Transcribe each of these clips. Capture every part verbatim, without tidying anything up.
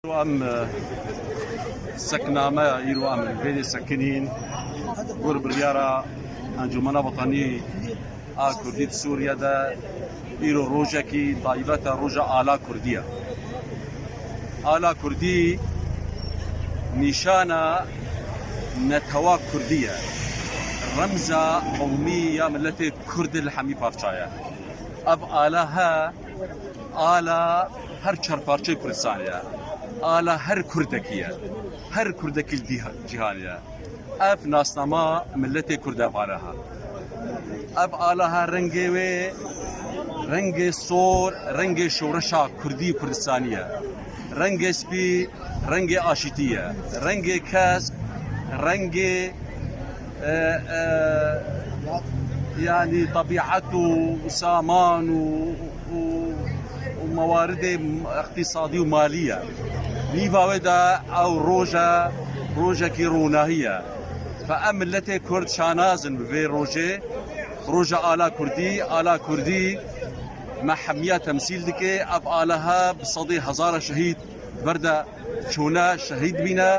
Em, e, sekname îro em vêdê sekinîn, gur biryara Encûmena Wetanî a Kurdî di Sûriye de îro rojekî taybet e, roja Ala Kurdî ye. Ala Kurdî nîşana netewa Kurdî ye. Remza qewmî ya miletê Kurd li hemî parça ye. Ev ala he, ala her çar parçeyê Kurdistanê ye. Ala her Kurdekî ye. Her Kurdekî li dîha-, cîhanê ye. Ev nasnama miletê Kurd e, ev ala he. Ev ala he rengê wê, rengê sor, rengê şoreşa Kurdî û Kurdistanî ye. Rengê spî, rengê aşîtî ye. Rengê kesk, rengê, e, e, yanî tebîet û saman û, û, û mewaridê iqtîsadî û malî ye. Nîva wê de ew roje, rojekî ronahî ye. Fe em miletê Kurd şanaz in bi vê rojê. Roja ala Kurdî, ala Kurdî me hemiya temsîl dike. Ev ala he bi sedê hezara şehîd berde çûne, şehîd bîne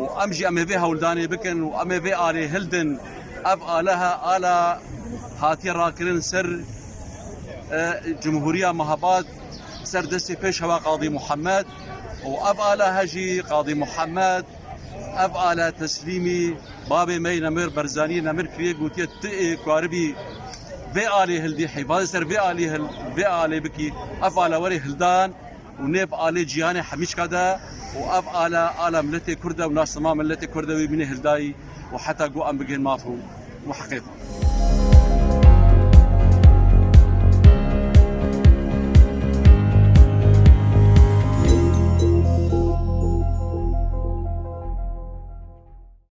û em jî em ê vê hewldanê bikin û em ê vê alê hildin. Ev ala he, ala hatiye rakirin ser, e, Cumhuriya Mehabad, ser destê Pêşewa Qadî Muhammed û ev ala he jî Qadî Muhammed ev ala teslîmî babê me yê nemir Berzanî nemir kiriye, gotiye tu ê karibî vê alê hildî, hîfazê ser vê alê hil-, vê alê bikî, ev ala werê hildan û nêv alê cîhanê hemîşka de û ev ala, ala miletê Kurd e û nasnama miletê Kurd e wê bîne hildayî û heta ku em bigihên maf û, û heqê xwe.